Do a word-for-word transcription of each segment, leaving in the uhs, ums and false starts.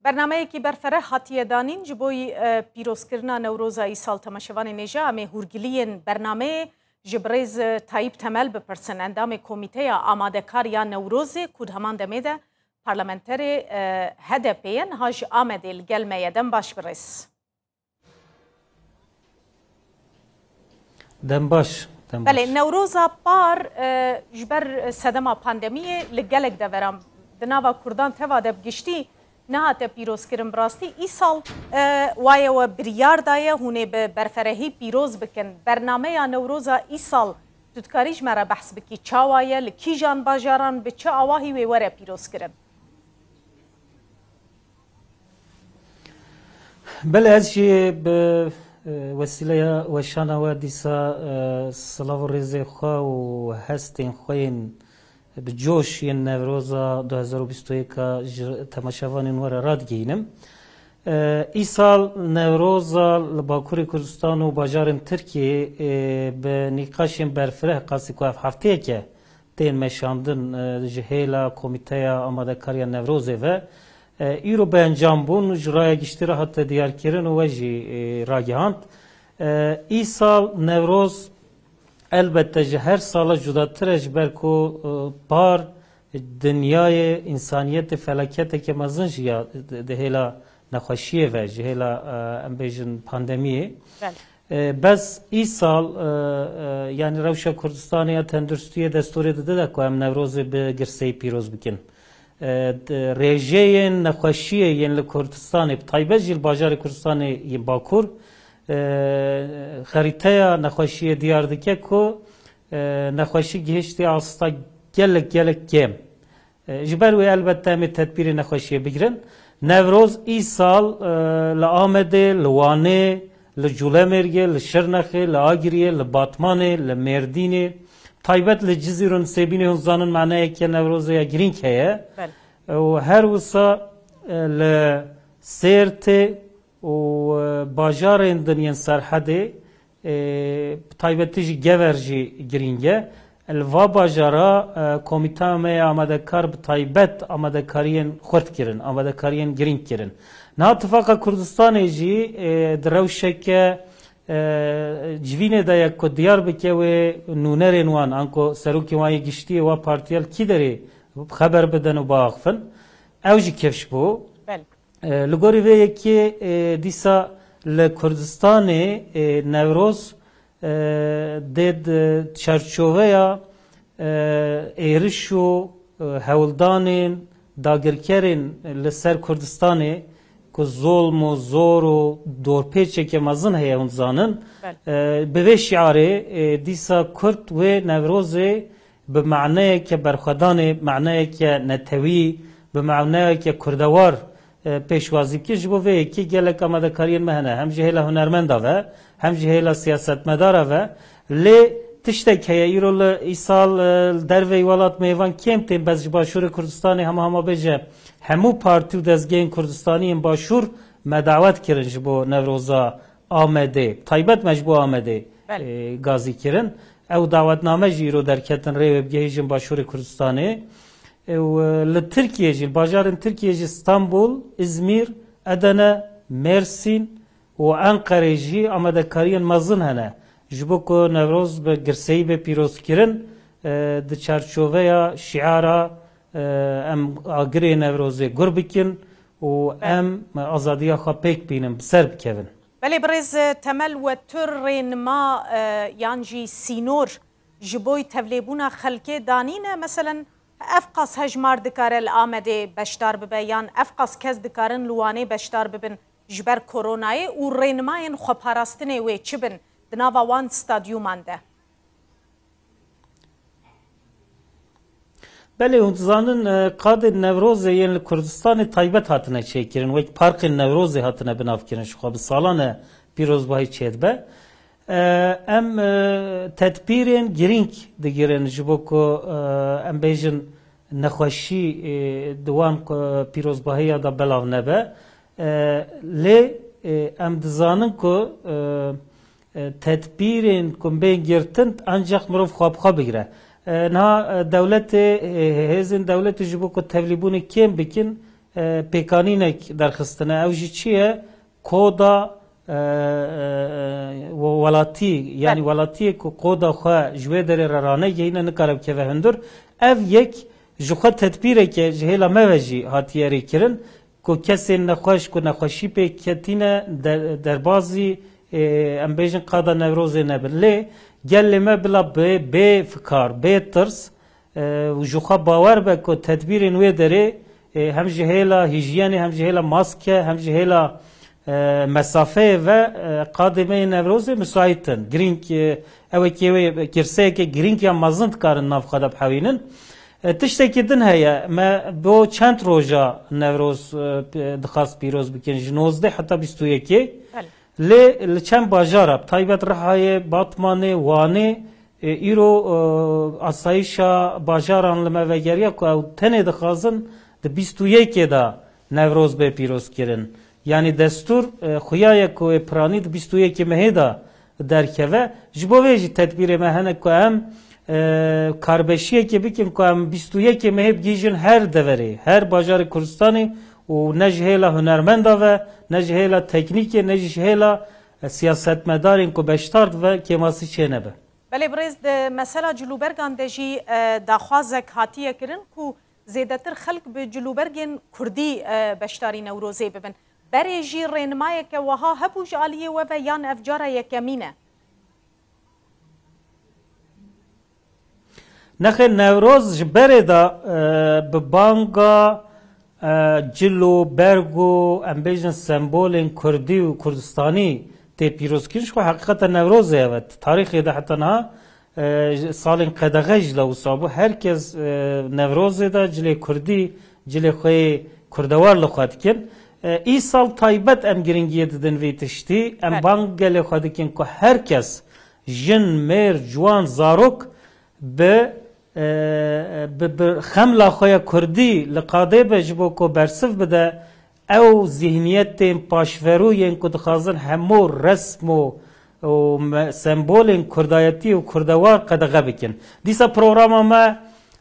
Bernameyekî berfereh hatiye danîn ji bo, e, pîrozkirina Newroza îsal. Temaşevanên hêja, em ê hûrgiliyên bernameyê ji birêz, e, Tayîp Temel bipirsin, endamê Komîteya Amadekar ya Newrozê, ku di heman demê de parlamenterê, e, H D P'ê ye, niha ji Amedê li gel me ye. Dem baş birêz. Dem baş, dem Belê, baş. Newroza par, e, ji ber sedema pandemiyê li gelek deveran, di nava Kurdan teva de bi giştî, nehate pîrozkirin. Bi rastî îsal, e, waye we biryar daye hûn ê bi berferehî pîroz bikin. Bernameya Newroza îsal, tu dikarî ji me re behs bikî? Çawa ye? Li kîjan bajaran, bi çi awahî wê were pîrozkirin? Belê, ez jî bi, e, wesîleya weşana we dîsa, e, silav û rêzê xwe û hestên xwe yên bi coş yên Newroza du hezar û bîst û yek a ji temaşevanên we re radigihînim. E, îsal Newroza li Bakurê Kurdistan û bajarên Tirkiyê, e, bi nîqaşên berfireh, qasî ku ev hefteyek e, tên meşandin, e, ji hêla Komîteya Amadekariya Newrozê ve, e, îro bi encam bûn, ji raya giştî re hate diyarkirin û we jî, e, ragihand. E, îsal Newroz elbette ji her sala cudatir e, ji ber ku, e, par dinyayê, însaniyetê felaketeke mezin jî ya di, di hêla nexweşiyê ve, ji hêla, e, em bêjin pandemiyê. Belê. E, bes îsal, e, e, yanî rewşa Kurdistanê ya tenduristiyê destorê dide de ku em Newrozê bi girseyî pîroz bikin. E, d-, rêjeyên nexweşiyê yên li Kurdistanê, bi taybet jî li bajarê Kurdistanê yên Bakur, e, xerîteya nexweşiyê diyar dike ku, e, nexweşî gihiştiye asta gelek, gelek kêm. E, ji ber wê elbette em ê tedbîrê nexweşiyê bigirin. Newroz îsal, e, li Amedê, li Wanê, li Culemêrgê, li Şirnexê, li Agiriyê, li Batmanê, li Mêrdînê, taybet li Cizîr û Nisêbînê hûn zanin maneyeke Newrozê ya girîng heye. Belê. Û her wisa, e, li Sêrtê û, e, bajarên din yên Serhedê, e, bi taybetî jî Gever jî girîng e. Li va bajara, e, komîteya me ya amadekar bi taybet amadekariyên xurt kirin, amadekariyên girîng kirin. Niha Tifaqa Kurdistanê jî, e, di rewşeke, e, civînê de ye ku diyar bike wê nûnerên wan, anku serokên wan yê giştî yê wa partiya li kî derê xeber bidin û biaxifin. Ew jî kifş bû. Belê. E, li gorî vê yekê, e, dîsa li Kurdistanê, e, Newroz, e, dê di çarçoveya, e, êriş û, e, hewldanên dagirkerên li ser Kurdistanê ku zolm û zor û dorpêçeke mezin heye, hûn dizanin. Belê. E, bi vê şiarê, e, dîsa Kurd wê Newrozê bi maneyeke berxwedanê, maneyeke netewî, bi maneyeke kurdewar, e, pêşwazî bike. Ji bo vê yekê gelek amadekariyên me hene. Hem ji hêla hunermenda ve, hem ji hêla siyasetmedara ve. Lê tiştek heye, îro li îsal, e, li derveyî welat mêvan kêm tên, bes ji Başûrê Kurdistanê hema hema bêje hemû partî û dezgehên Kurdistanî yên Başûr me dawet kirin ji bo Newroza Amedê. Taybet me ji bo Amedê, Belê. e, gazî kirin. Ew dawetname jî îro derketin rê wê bigihîjin Başûrê Kurdistanê. E, û, e, li Tirkiyê jî, li bajarên Tirkiyê jî Stenbul, Îzmîr, Edene, Mêrsîn û Enqerê jî amadekariyên mezin hene. Ji bo ku Newroz bi girseyî be pîrozkirin, e, di çarçoveya şiara, e, em agirê Newrozê gur bikin û Belê. em azadiya xwe pêk bînin, bi ser bikevin. Belê birêz Temel, we tu rênima, e, yan jî sînor ji bo tevlêbûna xelkê danîne? Meselen, ev qas hejmar dikare li Amedê beşdar bibe, yan ev qas kes dikarin li Wanê beşdar bibin ji ber koronayê û rênimayên xweparastinê wê çi bin di nava wan stadyuman de? Belê, hûn dizanin, e, qadên Newrozê yên li Kurdistanê taybet hatine çêkirin, wek parkên Newrozê hatine binavkirin, ji xwe bi salan e pîrozbahî çêdibe. E, em, e, tedbîrên girîng digirin ji bo ku, e, em bêjin nexweşî, e, di wan, e, pîrozbahiya de belav nebe. E, lê, e, em dizanin ku, e, e, tedbîrên ku bên girtin, ancaq mirov xwe bi xwe bigire. E, niha, e, dewletê, e, hêzên dewletê ji bo ku tevlîbûnê kêm bikin, e, pêkanînek derxistine. Ew jî çi ye? Koda, e, e, e, welatî, yanî welatiyê ku koda xwe ji wê derê re ranegihîne, nikare bikeve hundir. Ev yek ji xwe tedbîreke ji hêla me ve jî hatiye rêkirin, ku kesên nexweş ku nexweşî pê ketîne der-, derbazî, e, em bêjin qada Newrozê nebin. Lê gelê me bila bê, bê fikar, bê tirs, e, û ji xwe bawer be ku tedbîrên wê derê, e, hem ji hêla hîjyenê, hem ji hêla maske, hem ji hêla, e, mesafeyê ve, e, qadê me yê Newrozê misaît in. Girîng, e, ew ê kê wê girseyeke girîng ya mezin dikarin nav xwe de bihewînin. E, tiştekî din heye, me bo çend roja Newroz, e, dixwast pîroz bikin, ji nozdeh heta bîst û yekê. Belê. Lê li çend bajara, bi taybet Rihayê, Batmanê, Wanê, e, îro, e, asayîşa bajaran li me vegeriya ku ew tenê dixwazin di bîst û yekê de Newroz bê pîrozkirin. Yanî destûr, e, xuya ye ku wê piranî di bîst û yekê mehê de derkeve. Ji bo vê jî tedbîrê me hene ku em, e, karbeşiyekê bikin ku em bîst û yekê mehê bigihîjin her deverê, her bajarê Kurdistanê û ne ji hêla hunermenda ve, ne ji hêla teknîkê, ne jî ji hêla, e, siyasetmedarên ku beşdar dibe kêmasî çênebe. Belê birêz, di mesela cilûbergan de jî, e, daxwazek hatiye kirin ku zêdetir xelk bi cilûbergên kurdî, e, beşdarî Newrozê bibin. Berê jî rênimayeke wiha hebû ji aliyê we ve yan ev cara yekemîn e? Nexêr, Newroz ji berê de, e, bi banga, e, cil û berg û, em bêjin, sembolên kurdî û kurdistanî tê pîrozkirin. Ji xwe heqîqeta Newrozê ev e. Tarîxê de heta niha, e, ji salên qedexe jî le wisa bû. Her kes, e, Newrozê de cilê kurdî, cilê xwe yê kurdewar li xwe dikin. E, îsal taybet em giringiyê didin vê tiştî. Em Belê. bang gelê xwe dikin ku her kes, jin, mêr, ciwan, zarok bi, e, bi, bi xemla xwe ya kurdî li qadê be ji bo ku bersiv bide ew zîhniyetên paşverû yên ku dixwazin hemû resm û, û me-, sembolên kurdayetî û kurdewar qedexe bikin. Dîsa programa me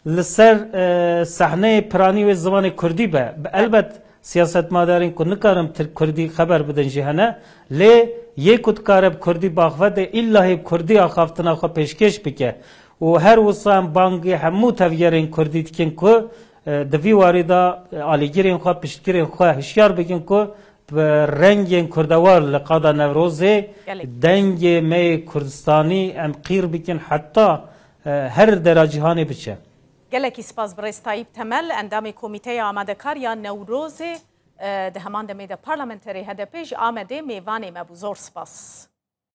li ser, e, sehneyê piranî wê zimanê kurdî be. Bi elbet siyasetmadarên ku nikarin tirk kurdî xeber bidin jî hene, lê yê ku dikare bi kurdî baxve de îllahî bi kurdî axaftina xwe pêşkêş bike. Û her wisa em bangê hemû tevgerên kurdî dikin ku, e, di vî warî de, e, alîgirên xwe, piştgirên xwe hişyar bikin ku bi rengên kurdewar li qada Newrozê Gelek. dengê me yê Kurdistanî em qîr bikin heta, e, her dera cîhanê biçe. Gelekî spas birêz Tayîp Temel, endamê Komîteya Amadekar ya Newrozê, e, di heman demê de parlamenterê H D P ji Amedê mêvanê me bû. Zor spas.